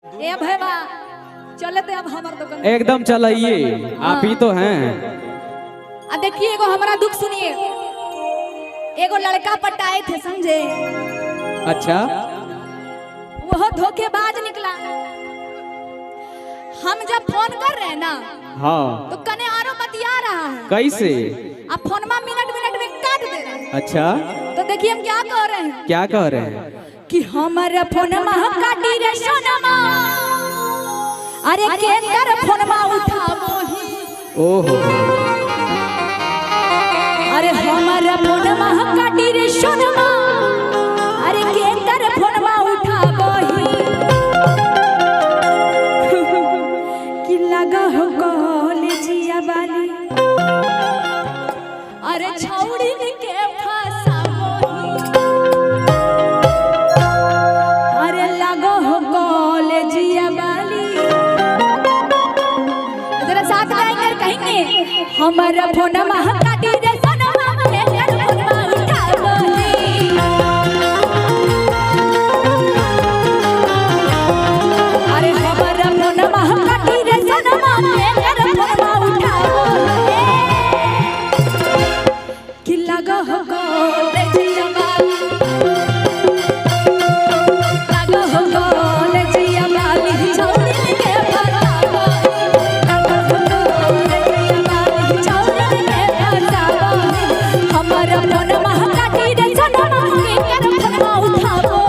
ए भैया चले ते अब हमार दुकान। एकदम चलाइए, आप ही तो हैं। आ देखिए एगो हमारा दुख सुनिए। एगो लड़का पटाए थे, समझे? अच्छा। वो धोखेबाज निकला। हम जब फोन कर रहे हैं ना, हाँ, तो कने आरो बतिया रहा है। कैसे? अब फोनमा मिनट मिनट में काट दे रहा है। अच्छा। तो देखिए हम क्या कह रहे हैं। क्या कह रहे हैं? कि हमारा फोनमा काटी रे सोनमा, अरे के कर फोनमा उठाबो ही। ओहो। अरे हमारा फोनमा काटी रे सोनमा, अरे के कर फोनमा उठाबो ही। कि लगा हो कॉलेजिया वाली, अरे छौड़ी के फसाबो ही। अरे लगो हो कॉलेजिया वाली। जरा साथ में आएंगे और कहेंगे हमारा फोनमा काटी रे सोनमा, के कर फोनमा उठाबो ही। अरे हमारा फोनमा काटी रे सोनमा, के कर फोनमा उठाबो ही। कि लगो हो कॉलेजिया वाली, लगो हो कॉलेजिया वाली, छौड़ी के फसाबो। लगो हो कॉलेजिया वाली, छौड़ी के फसाबो। हमारा फोनमा काटी रे सोनमा, के कर फोनमा उठाबो।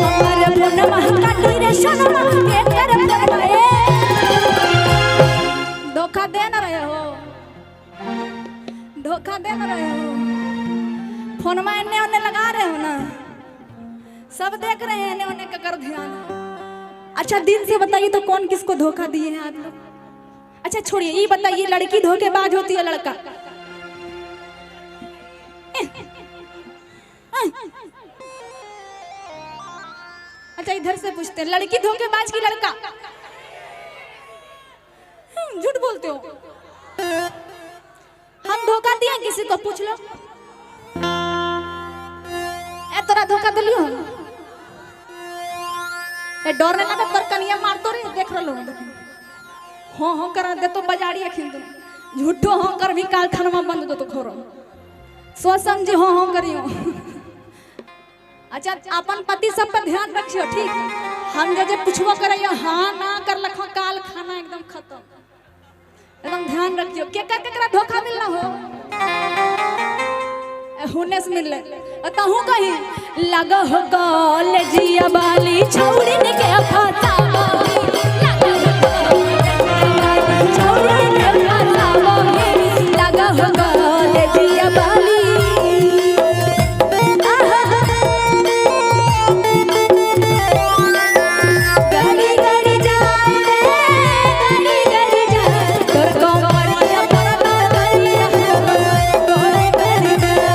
हमारा फोनमा काटी रे सोनमा, के कर फोनमा। ए धोखा दे ना रहे हो, धोखा दे ना रहे हो। फोनमा एने ओने लगा रहे हो ना, सब देख रहे हैं एने ओने का कर ध्यान। अच्छा दिल से बताइए तो कौन किसको धोखा दिए हैं आप लोग? अच्छा छोड़िए, ये बताइए लड़की धोखेबाज होती है लड़का? अच्छा इधर से पूछते हैं, लड़की धोखेबाज की लड़का? झूठ बोलते हो। हम धोखा दिए किसी को? पूछ लो। ए तोरा धोखा दिलियो हम? ए डर नहीं लगा? तोर कनिया मार तो रे, देख रहो हो हो कर दे तो बजाड़ी अखिन दो। झूठो हो कर भी कारखाना बंद दो तो खोरो सोच समझी हो हो करियो। अच्छा अपन पति सब पर ध्यान रखियो, ठीक? हम जे जे पूछबो करैयो हाँ ना कर लखो काल खाना एकदम खत्म। एकदम ध्यान रखियो। के कर केकरा धोखा मिलना हो? हुने से मिलले तहु कहीं लगो हो कॉलेजिया वाली, छौड़ी के फसाबो। लगो हो कॉलेजिया वाली, छौड़ी के फसाबो। लगो हो कॉलेजिया वाली। गड़ी गड़ी जाए रे, गड़ी गड़ी जाए, तोर कमरिया पर दरिया, गड़ी गड़ी जाए।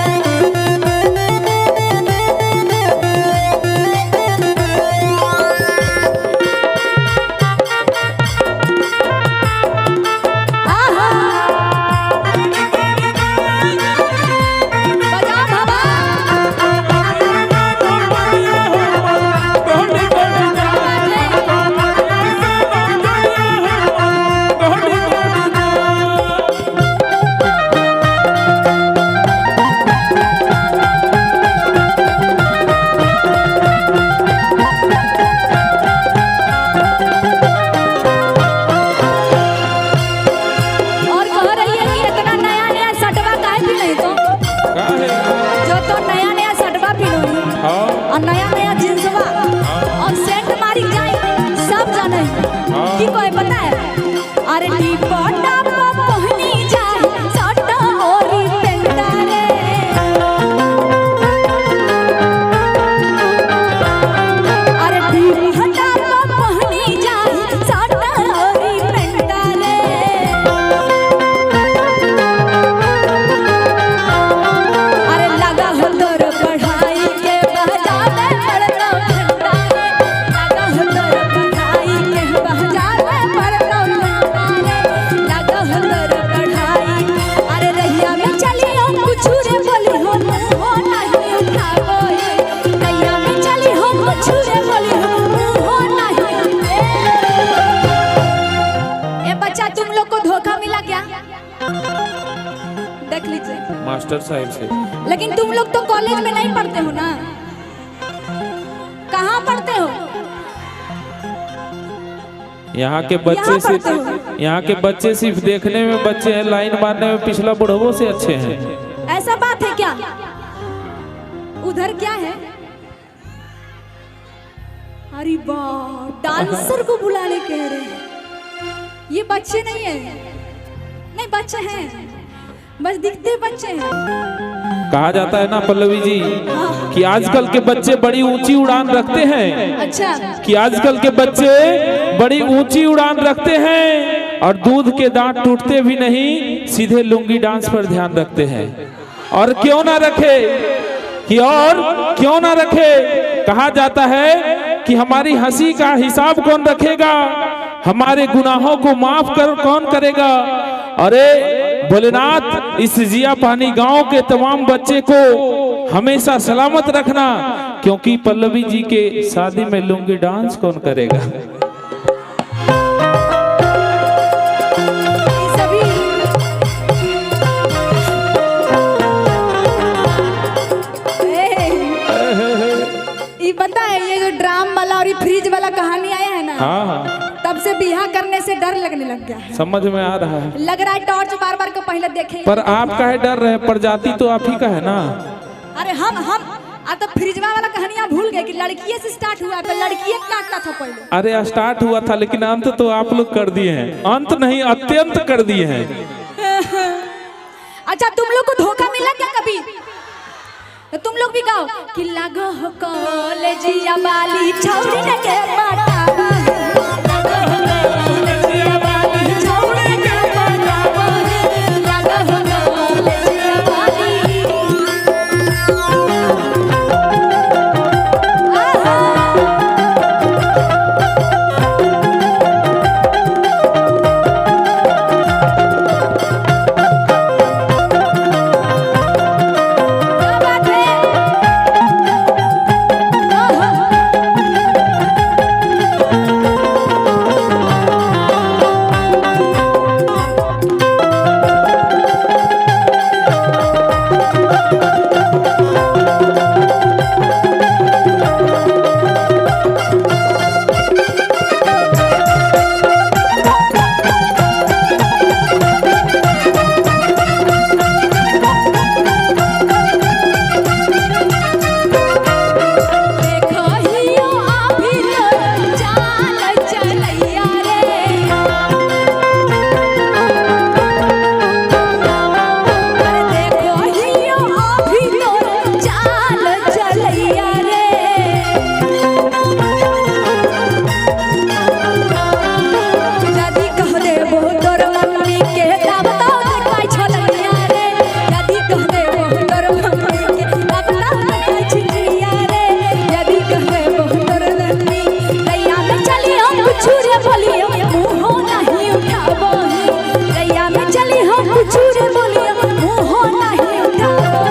मास्टर साहब से। लेकिन तुम लोग तो कॉलेज में नहीं पढ़ते हो ना, कहाँ पढ़ते हो? यहाँ के बच्चे यहाँ सिर्फ पढ़ते यहाँ के बच्चे सिर्फ देखने में बच्चे हैं, लाइन मारने में पिछला बुढ़वों से अच्छे हैं। ऐसा बात है क्या? उधर क्या है? अरे वाह, डांसर को बुलाने कह रहे हैं। ये बच्चे नहीं है, नहीं बच्चे हैं, बस दिखते बच्चे हैं। कहा जाता है ना पल्लवी जी कि आजकल के बच्चे बड़ी ऊंची उड़ान रखते हैं। अच्छा, कि आजकल के बच्चे बड़ी ऊंची उड़ान रखते हैं और दूध के दांत टूटते भी नहीं, सीधे लुंगी डांस पर ध्यान रखते हैं। और क्यों ना रखे, कि और क्यों ना रखे। कहा जाता है कि हमारी हंसी का हिसाब कौन रखेगा, हमारे गुनाहों को माफ कर कौन करेगा। अरे भोलेनाथ, इस जिया पानी गांव के तमाम बच्चे को हमेशा सलामत रखना, क्योंकि पल्लवी जी के शादी में लुंगी डांस कौन करेगा। सभी ये पता है, ये जो ड्राम वाला और ये फ्रिज वाला कहानी आया है ना, हाँ हाँ, तब से बियाह करने से डर लगने लग गया है। समझ में आ रहा है। लग रहा है टॉर्च बार बार को पहले देखे। पर आप काहे डर रहे हैं? प्रजाति तो आप ही का है ना। अरे हम आ तो फ्रिजवा वाला कहानियां भूल गए कि लड़कियों से स्टार्ट हुआ, पर लड़कियां काटता था पहले। अरे स्टार्ट हुआ था लेकिन अंत तो आप लोग कर दिए हैं, अंत नहीं अत्यंत कर दिए हैं। अच्छा, तुम लोग को धोखा मिला क्या कभी? तो तुम लोग भी गाओ कि लागो हो कॉलेजिया वाली छौड़ी ने के पटावा, लागो हो कॉलेजिया वाली छौड़ी के पटावा, लागो हो कॉलेजिया वाली। आहा। क्या बात है? आहा। देखो हियो अभी तो चाल चलैया रे, अरे देखो हियो अभी तो चाल चलैया रे, यदि कह देबो तोर मम्मी के तब तो देखाइ छलैया रे, यदि कह देबो तोर मम्मी के तब तो देखाइ छलैया रे, यदि कह देबो तोर मम्मी रैया में चली हम कुछु रे बोलियो मुँहो नहीं उठाबो, रैया में चली हम कुछु रे बोलियो मुँहो नहीं उठाबो,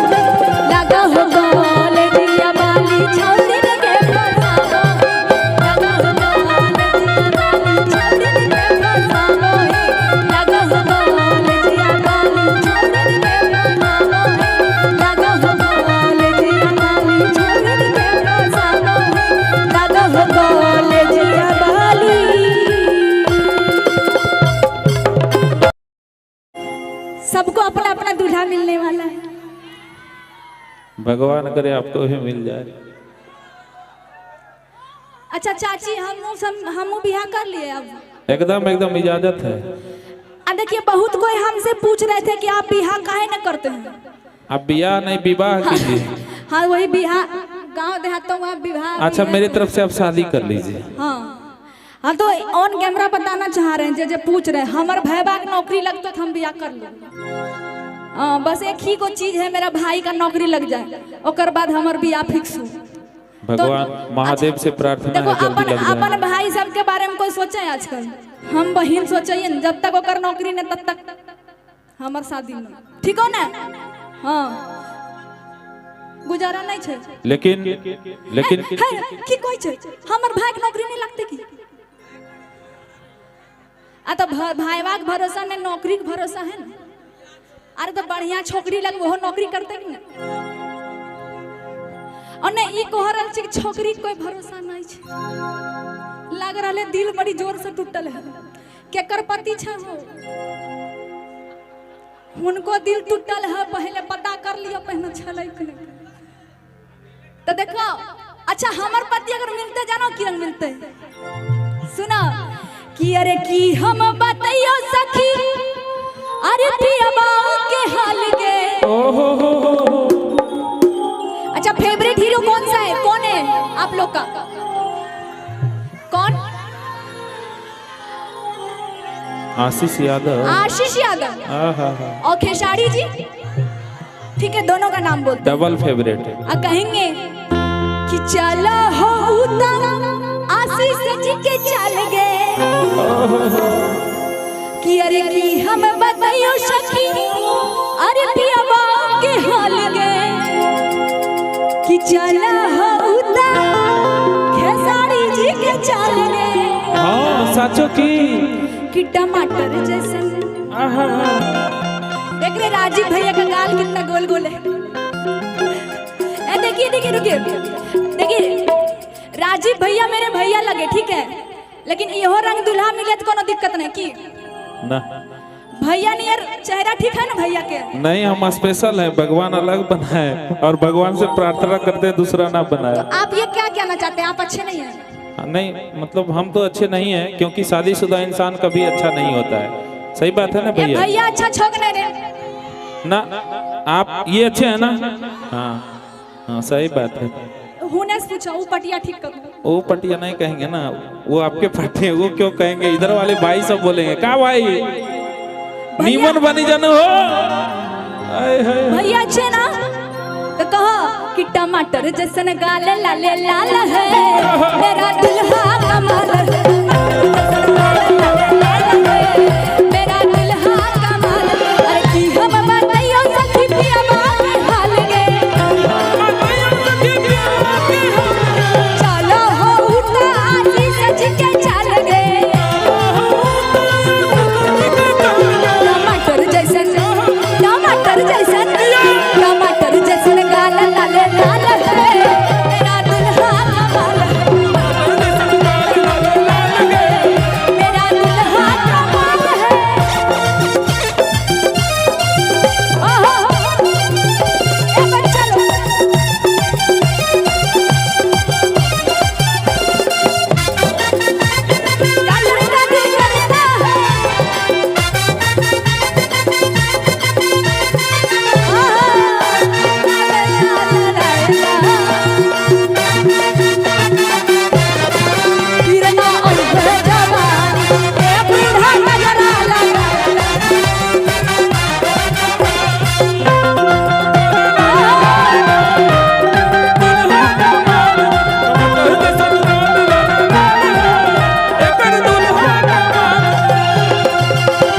लगा हो कॉलेजिया वाली छौड़ी के फसाबो, लगा हो कॉलेजिया वाली छौड़ी के फसाबो, लगा हो कॉलेजिया वाली छौड़ी के फसाबो, लगा हो कॉलेजिया वाली छौड़ी के फसाबो, लगा हो कॉलेजिया वाली। सबको अपना अपना दूल्हा मिलने वाला है। भगवान करे आपको भी मिल जाए। अच्छा चाची, हम बियाह कर लिए अब। एकदम एकदम इजाजत है। आ देखिए, बहुत कोई हमसे पूछ रहे थे कि आप बियाह काहे न करते हैं। आप बियाह नहीं विवाह कीजिए। हाँ वही बियाह, गांव देहातों में विवाह। अच्छा, मेरी तरफ से आप शादी कर लीजिए। हाँ हाँ, तो ऑन कैमरा बताना चाह रहे हैं, जे जे पूछ रहे हैं, हमार भैया के नौकरी लगता तो हम बियाह कर लो। हाँ, बस एक ही को चीज है, मेरा भाई का नौकरी लग जाए, ओकर बाद हमर बियाह फिक्स हो। भगवान महादेव से प्रार्थना देखो है जल्दी अपन लग जाए। अपन भाई सब के बारे में कोई सोचे है आजकल? हम बहन सोचे न, जब तक ओकर नौकरी न तब तक हमर शादी न। ठीक हो ना? हाँ, गुजारा नहीं छे। लेकिन लेकिन है, की कोई छे हमर भाई के नौकरी नहीं लगते की? आ तो भाईवा के भरोसा ने नौकरी के भरोसा है ना। अरे तो बढ़िया छोकरी लग वो नौकरी करते कि ना। और नहीं ई कह रहल छै कि छोकरी के कोई भरोसा नहीं छै। लग रहल है दिल बड़ी जोर से टूटल है। केकर पति छै हो, हुनको दिल टूटल है, पहले पता कर लियो पहले छलै कि नहीं। तो देखो अच्छा हमर पति अगर मिलते जानो की रंग मिलते। सुना कि अरे की हम बताइयो सखी अरे पियबा के हाल के। ओहो हो हो। अच्छा फेवरेट हीरो कौन सा है, कौन है आप लोग का? कौन? आशीष यादव। आशीष यादव और खेसारी जी, ठीक है, दोनों का नाम बोलते। डबल फेवरेट है। आ कहेंगे कि चला हो आशीष जी के चल गए कि अरे की हम बताइयो सखी अरे पियबा के हाल गए कि चला हो खेसारी जी के चल गए। हाँ साचो की कि टमाटर जैसे। देख रहे राजीव भैया का गाल कितना गोल गोल है। ए देखिए देखिए रुकिए, देखिए राजीव भैया मेरे भैया लगे, ठीक है, लेकिन इहो रंग दुल्हा मिले तो कोनो दिक्कत नहीं की ना। भैया नियर चेहरा ठीक है ना भैया के? नहीं, हम स्पेशल हैं, भगवान अलग बनाए और भगवान से प्रार्थना करते हैं दूसरा ना बनाए। तो आप ये क्या कहना चाहते हैं, आप अच्छे नहीं हैं? नहीं मतलब हम तो अच्छे नहीं हैं, क्योंकि शादीशुदा इंसान कभी अच्छा नहीं होता है। सही बात है ना भैया? भैया अच्छा छोक नहीं रहे ना, आप ये अच्छे हैं ना? हाँ हाँ सही बात है। हुने से पूछो, वो पटिया ठीक करो। वो पटिया नहीं कहेंगे ना, वो आपके पट्टे, वो क्यों कहेंगे? इधर वाले भाई सब बोलेंगे का भाई नीमन बनी जानो हो। भैया अच्छे ना तो कहो कि टमाटर जैसन गाल लाल लाल है मेरा दुल्हा कमाल है, मेरा दुल्हा कमाल। अरे की हम बताइयो सखी पियबा के हाल गे, चलो हो उठा आशीष जी के चल गे। टमाटर जैसन, टमाटर जैसन, टमाटर जैसन गाल लाल लाल है मेरा दुल्हा कमाल है, मेरा दुल्हा कमाल है। ओहो ए बच्चा लोग, कालू का दिल करता है।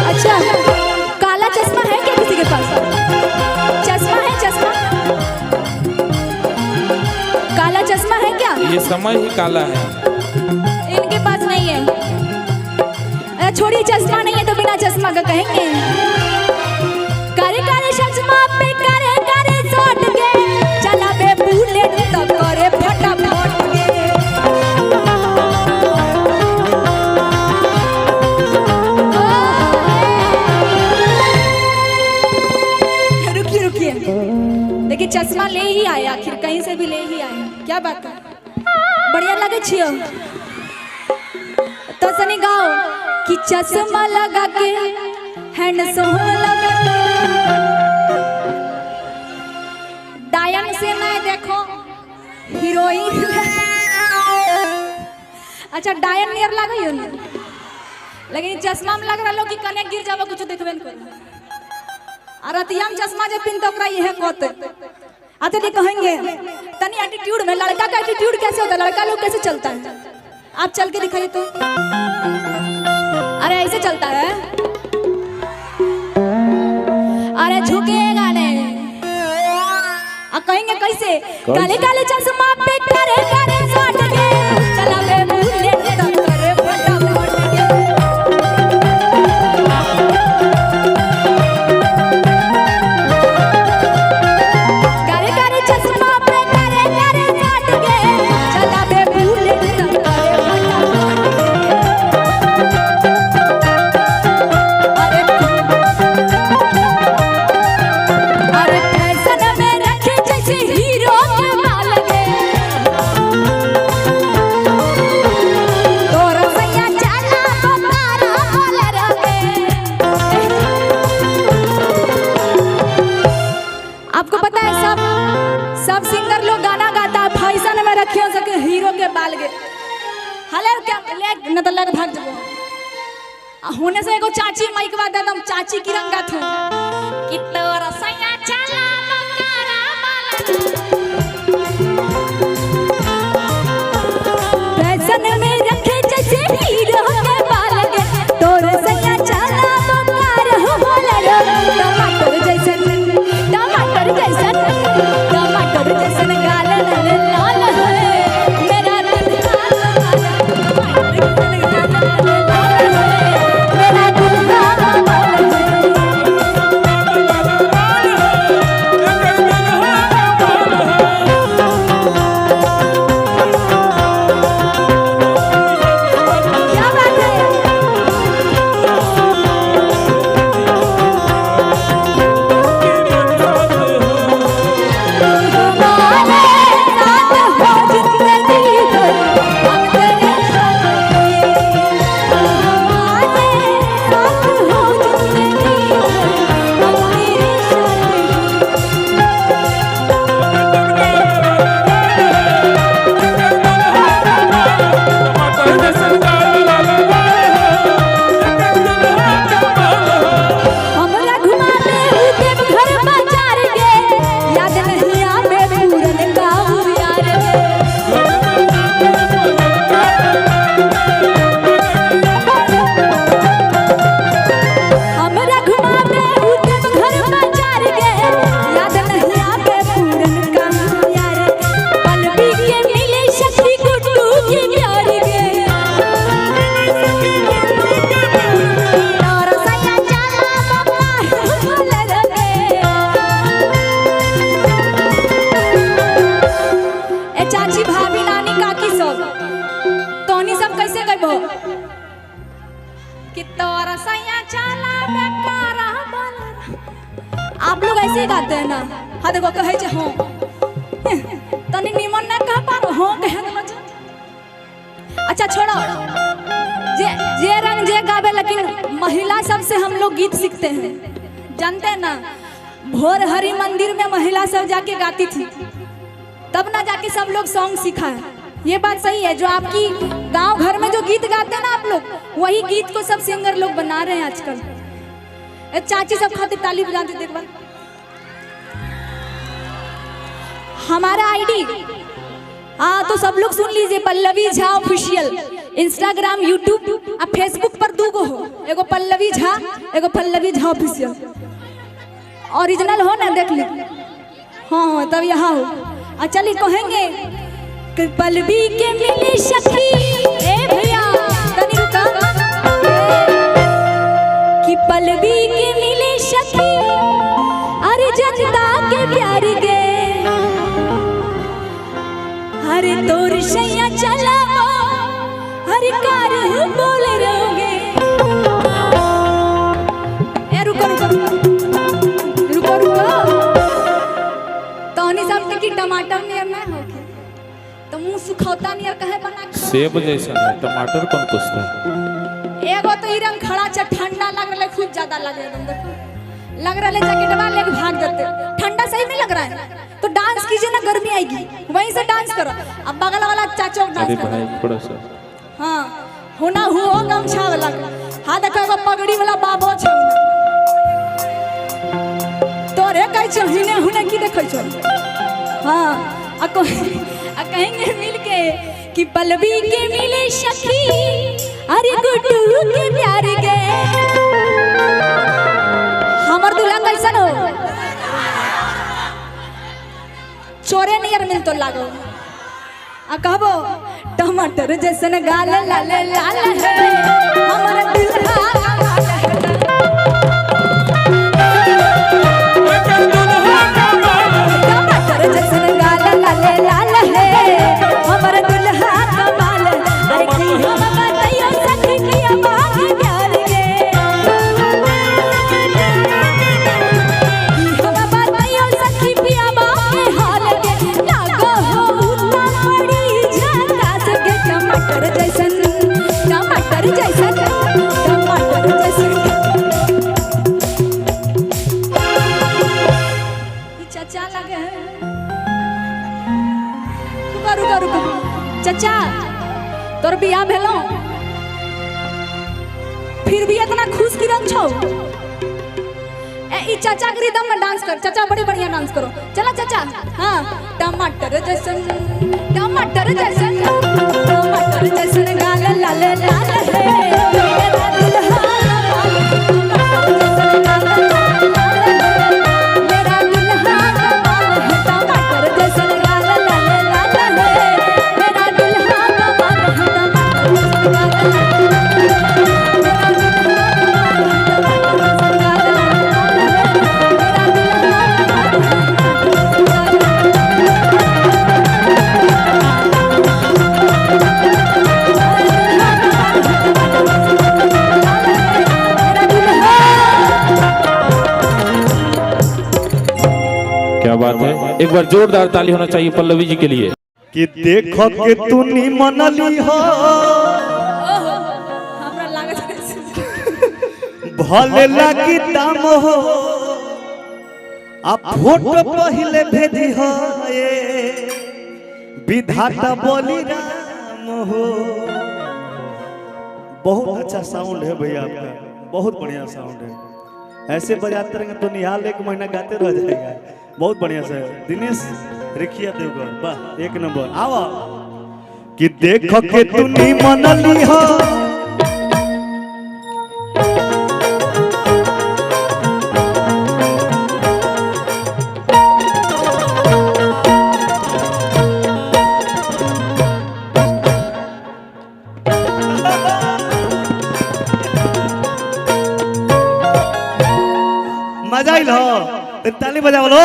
अच्छा काला चश्मा है क्या किसी के पास? चश्मा है? चश्मा, काला चश्मा है क्या? ये समय ही काला है। इनके पास नहीं है। अरे छोड़िए, चश्मा नहीं है तो बिना चश्मा का कहेंगे। करे करे चश्मा पे करे करे सट के चला बे बुलेट तो करे फटाफट के। रुकिए रुकिए, देखिए चश्मा ले ही आए, आखिर कहीं से भी ले ही आए। क्या बात है, बढ़िया लगे छियो। तो सनी गाओ कि चश्मा लगा के हैंडसम लगा के, डायन से मैं देखो हीरोइन। अच्छा डायन नियर लगे हो ना, लेकिन चश्मा में लग रहा कि कने गिर जाबो कुछ देखबे न करो। और रतिया में चश्मा जब पिन तो ओकरा इहे कहते। अच्छा नहीं कहेंगे तनी एटीट्यूड में, लड़का का एटीट्यूड कैसे होता है, लड़का लोग कैसे चलता है, आप चल के दिखाइए तो। अरे ऐसे चलता है, अरे झुकेगा नहीं। आ कहेंगे कैसे? काले काले चश्मा पे करे करे सट के चला बे बुलेट तो करे फटाफट के। लेके भाग जबो। आ होने से एगो चाची माइकवा दे दम, चाची की रंगा थो कि तोरा सैया चला बकरा बाला। फैशन में रखे जैसे हीरो के बाल के, तोर सैया चला बकरा होला रे। टमाटर जैसन, टमाटर जैसन, टमाटर जैसन गाल लाल लाल है मेरा दुल्हा कमाल। टमाटर जैसन गाल लाल लाल है मेरा दुल्हा कमाल है। क्या बात है? तुम्हारे साथ हो जिंदगी भर, हम तेरे साथ हैं। तुम्हारे साथ हो जिंदगी भर, हम तेरे साथ हैं। हमरा घुमावे उ देवघर बाजार गे, याद नहीं आवे पूरन गाँव यार गे। हमरा घुमावे उ देवघर बाजार गे, याद नहीं आवे पूरन गाँव यार गे। पलवी के मिले शक्ति गुड्डू के प्यार गे। तोरा सैया चला बकार भोलर गे। ए चाची भाभी नानी काकी सब तोनी सब कैसे गइबो कि तोरा सैया चला बेकारा बाला। आप लोग ऐसे ही गाते हैं ना? हाँ देखो कहे छे हाँ, तनी निमन ना कह पारो, हाँ कहे देलो छे। अच्छा छोड़ो, जे जे रंग जे गावे, लेकिन महिला सब से हम लोग गीत सीखते हैं, जानते हैं ना? भोर हरि मंदिर में महिला सब जाके गाती थी, तब ना जाके सब लोग सॉन्ग सीखा है। ये बात सही है, जो आपकी गांव घर में जो गीत गाते हैं ना आप लोग, वही गीत को सब सिंगर लोग बना रहे हैं आजकल। ए चाची सब खातिर ताली बजाते देख बार। हमारा आईडी हाँ तो सब लोग सुन लीजिए, Pallavi Jha official, Instagram, YouTube आ फेसबुक पर दूगो हो, एगो पल्लवी झा, एगो पल्लवी झा ऑफिशियल। ओरिजिनल हो ना, देख ली। हाँ हाँ तब यहाँ हो। आ चलिए कहेंगे कि पल्लवी के मिले सखी, ए भैया तनी रुका, कि पल्लवी के मिले सखी अरे जनता के प्यार गे। अरे तोर सैया चला हर कार बोल रहोगे। ए रुको रुको रुको रुको, तोहनी सब के की टमाटर नियर ना होके तो मुंह सुखौता नियर कहे बना के। सेब जैसा है टमाटर, कौन पूछता है? एगो तो ई रंग खड़ा छ, ठंडा लग रहा है, खूब ज्यादा लग रहा है एकदम, देखो लग रहा है जैकेटवा लेके भाग जाते। ठंडा सही में लग रहा है तो डांस कीजिए ना, गर्मी आएगी, वहीं से डांस करो। अब बगल वाला चाचो डांस अरे करो भाई थोड़ा सा, हाँ होना हो गमछा वाला, हाँ देखो एगो पगड़ी वाला बाबो छे, तोरे कहै छौ हिने हुने की देखै छौ। हाँ आ कहेंगे मिल के कि पल्लवी के मिले सखी अरे गुड्डू के प्यार गे। हमर दूल्हा कैसन हो? चोरे नियर मिल तो लागो। आ कहबो टमाटर जैसन गाल लाल लाल है हमर दुल्हा कमाल है। टमाटर जैसन गाल लाल लाल है हमर दुल्हा कमाल। अरे की हम बताइयो सखी किया बाग प्यार गे, की हम बताइयो सखी पिया बाग हाल गे। लागो हो उतना पड़ी झकास गे, टमाटर जैसन, टमाटर जैसन, टमाटर जैसन। ई चाचा लगे है, रुको रुको रुको चाचा, तोर बियाह भेलो? फिर भी इतना खुश की रंग छौ। ए ई चाचा के रिदम में डांस कर, चाचा बड़े बढ़िया डांस करो। चला चाचा। हाँ टमाटर जैसन, टमाटर जैसन, टमाटर जैसन गाल लाल लाल है, मेरा दुल्हा कमाल। टमाटर जैसन गाल लाल लाल है, मेरा दुल्हा कमाल है। टमाटर जैसन गाल लाल लाल है, मेरा दुल्हा कमाल है। टमाटर जैसन गाल लाल लाल है, मेरा दुल्हा कमाल है। टमाटर जैसन गाल लाल लाल है, मेरा दुल्हा कमाल है। क्या बात है, एक बार जोरदार ताली होना चाहिए पल्लवी जी के लिए। कि देखो के तू निमनली हो, हमरा लागत है भले लगी दाम हो, आ फोटो पहले भेजी हो ए विधाता बोली राम हो। बहुत अच्छा साउंड है भैया आपका, बहुत बढ़िया साउंड है। ऐसे बजाते रहेंगे तो निहाल एक महीना गाते रह जाएगा। बहुत बढ़िया से दिनेश रिखिया देवगढ़, वाह एक नंबर। आओ कि देखो के तू निमनली हो, मजा आइल हो तनी ताली बजाओ लो।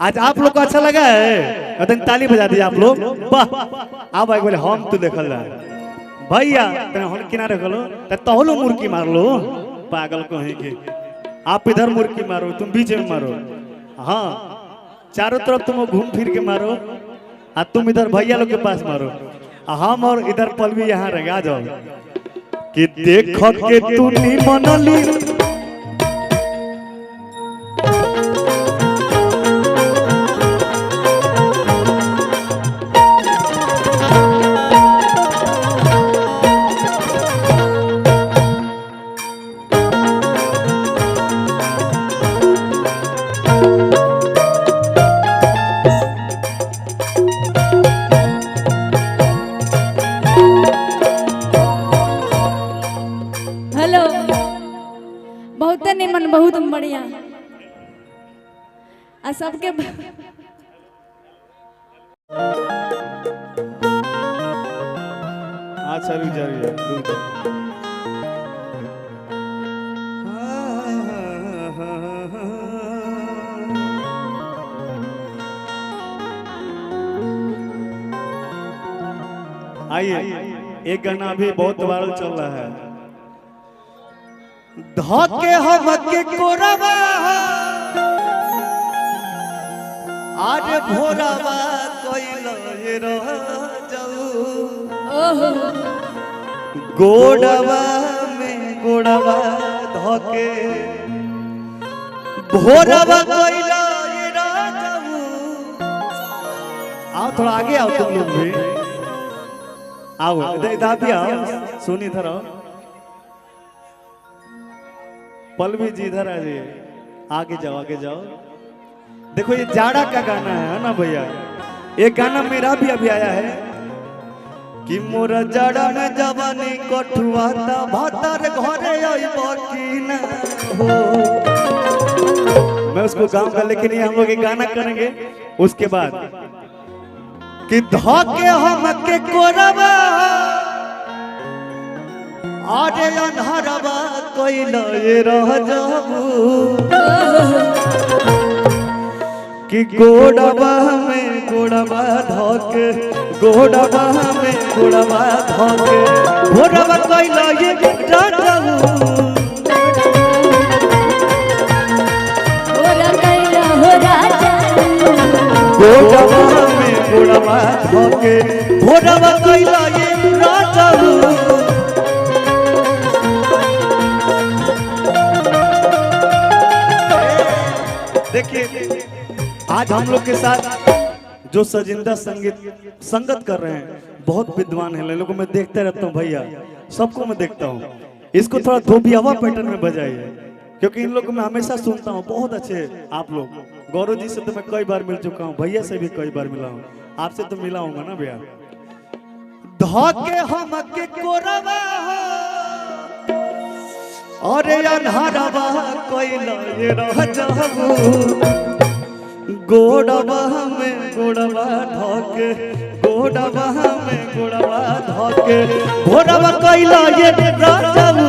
आज आप लोग को अच्छा लगा है, तनी ताली बजा दीजिए आप लोग। वाह आप एक बोले हम तू देखल रहा भैया, तने हम किनारे गलो त तहलो मुर्की मार लो पागल कहीं के। आप इधर मुर्की मारो, तुम बीच में मारो, हाँ चारों तरफ तुम घूम फिर के मारो, आ तुम इधर भैया लोग के पास मारो, आ हम और इधर पलवी यहाँ रह आ जाओ। कि देखो के तू निमनली, हेलो, बहुत निमन, बहुत बढ़िया। आ सबके अच्छा रुक जा रुक जा रुक जा। आइए एक गाना अभी बहुत वायरल चल रहा है, धोके हम के कोरवा आज भोरवा कोइल रह जाऊ, ओहो गोड़वा में गोड़वा धोके भोरवा कोइल रह जाऊ। आओ थोड़ा आगे आओ तुम लोग भी आओ, इधर इधर भी आओ, सुन इधर आओ, पलवी जी इधर आ जाइए, आगे जाओ आगे जाओ। देखो ये जाड़ा का गाना है ना भैया, ये गाना मेरा भी अभी आया है कि मोरा जाड़ा में जवानी कठुआ ता भातार घरे आइब की ना हो। मैं उसको गाऊंगा लेकिन ये हम लोग ये गाना करेंगे उसके बाद कि धोके हम के कोरबा आरे अन्हारबा कोइल रह जाबू, कि गोड़बा में गोड़बा धोके, गोड़बा में गोड़बा धोके भोरबा कोइल रह जाबू। गोरा कैला हो राजा, गोड़बा में गोड़बा धोके भोरबा कोइल रह जाबू। देखिए आज हम लोग के साथ जो सजिंदा संगीत संगत कर रहे हैं, बहुत विद्वान है, लोगों को मैं देखते रहता हूँ भैया, सबको मैं देखता हूँ। इसको थोड़ा धोबियावा पैटर्न में बजाइए, क्योंकि इन लोगों को मैं हमेशा सुनता हूँ, बहुत अच्छे आप लोग। गौरव जी से तो मैं कई बार मिल चुका हूँ, भैया से भी कई बार मिला हूँ, आपसे तो मिला हूँ ना भैया। धोके हम के कोरवा हो, अरे अन्हारवा कोइला ये रह जाबू, गोड़वा में गोड़वा धोके, गोड़वा में गोड़वा धोके, भोरवा कोइला ये रह जाबू।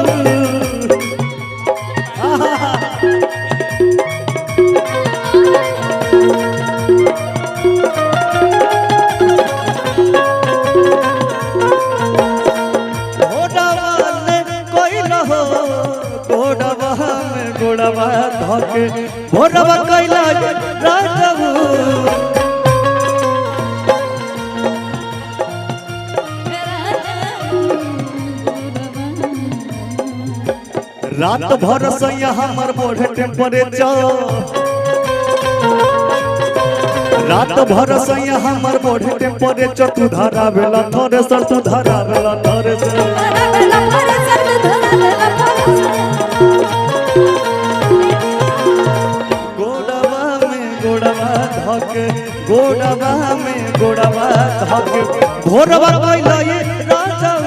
गोड़वा धोके भोरवा कैला राजबू। रात भर सैया हमर बढ़े टेम्परेचर, रात भर सैया हमर बढ़े टेम्परेचर, तू धरावेला थ्रेसर, तू धरावेला थ्रेसर। गोड़वा में गोड़वा धोके, गोड़वा में गोड़वा धोके, भोरवा कैला ये राजाऊ।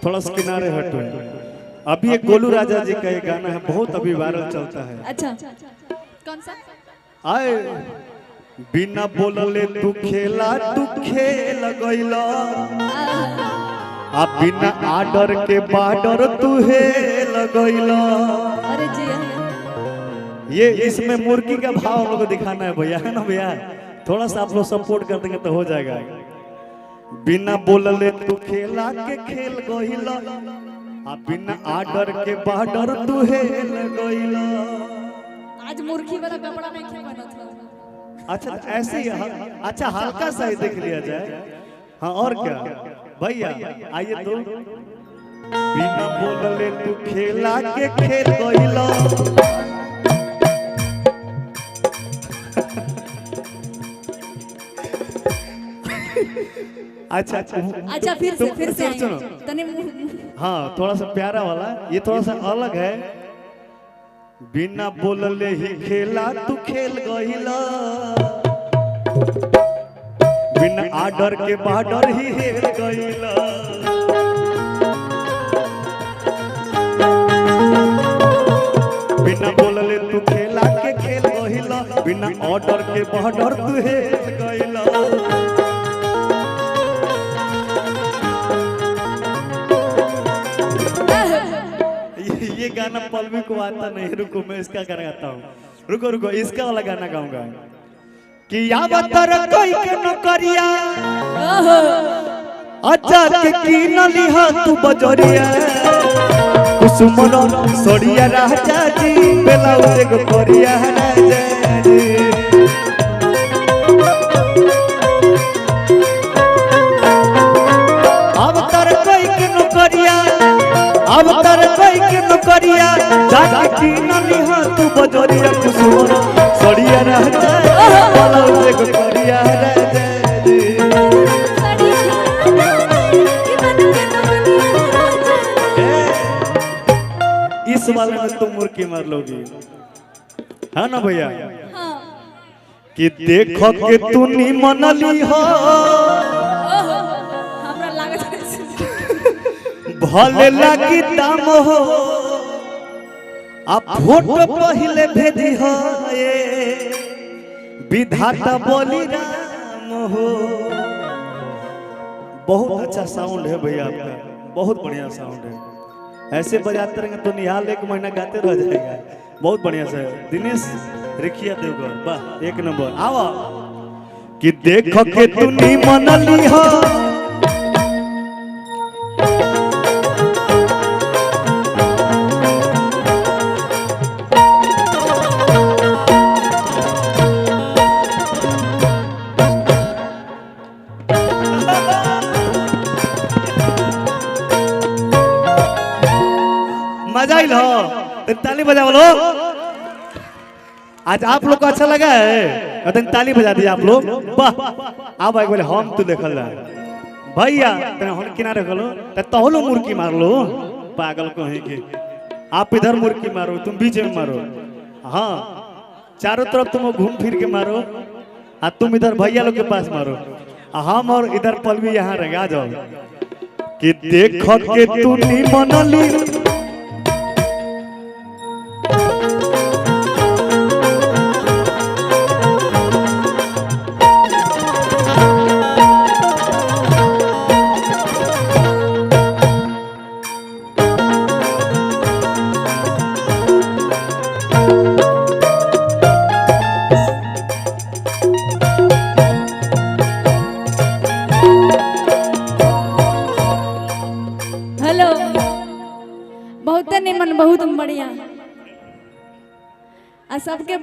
थोड़ा सा किनारे हटो। अभी एक गोलू राजा जी का एक गाना है, बहुत अभी वायरल चलता है। अच्छा कौन सा? आए बिना बोलले तू खेला तू खेल गइला, आ बिना आर्डर के बार्डर तू हेल गइला। अरे जी ये इसमें मुर्गी का भाव हम लोग को दिखाना है भैया, है ना भैया? थोड़ा सा आप लोग सपोर्ट कर देंगे तो हो जाएगा। बिना बोलले तू खेला के खेल गइला, आ बिना आर्डर के बार्डर तू हेल गइला। आज मुर्गी वाला कपड़ा नहीं पहना था। अच्छा ऐसे ही, अच्छा हल्का सा ही देख लिया जाए। हाँ और क्या भैया, आइए तो। बिना बोलले तू खेला के खेल गइला, अच्छा अच्छा फिर से सुनो। हाँ थोड़ा सा प्यारा वाला, ये थोड़ा सा अलग है। बिना बोलले ही खेला तू खेल गइला, बिना आर्डर के बार्डर ही हेल गइला। बिना बोलले तू खेला के खेल गइला, बिना ऑर्डर के बार्डर तू हेल गइला। ये गाना पलवी को आता नहीं, रुको मैं इसका गाना गाता हूँ। रुको रुको इसका वाला गाना गाऊंगा कि यावतर कोई के नौकरिया, अच्छा के की न लिहा तू बजरिया, कुसुम सड़िया राजा जी बेलाउज एगो करिया राजा जी। अब तर कोई के नौकरिया, अब तर कोई के नौकरिया, जाके की न लिहा तू बजरिया, कुसुम सड़िया राजा बेलाउज एगो करिया राजा जी। इस वाले में तुम मुर्गी मार लोगी, है ना भैया? हाँ। कि देखो के तू नी मनली हो, हमरा लागत भले लगी दाम हो, आ फोटो पहले भेजी हो, ए विधाता बोली राम हो। बहुत अच्छा साउंड है भैया आपका, बहुत बढ़िया साउंड है। ऐसे बजाते रहेंगे तो निहाल एक महीना गाते रह जाएगा। बहुत बढ़िया से दिनेश रिखिया देवगढ़, वाह एक नंबर। आओ कि देखो के तू नी मनली हो, मजा आइल हो तनी ताली बजाओ लो। आज आप लोग को अच्छा लगा है, तनी ताली बजा दिया आप लोग। वाह, अब एक बोले हम तू देखल रहा भैया, तनी हम किनारे गलो त तोहलो मुर्की मारलो पागल कहीं के। आप इधर मुर्की मारो, तुम बीच में मारो, हाँ चारों तरफ तुम घूम फिर के मारो, आ तुम इधर भैया लोग के पास मारो, आ हम और इधर पलवी यहाँ रह आ जाओ कि देख के तू मनली। हेलो, बहुत निमन, बहुत बढ़िया। आ सबके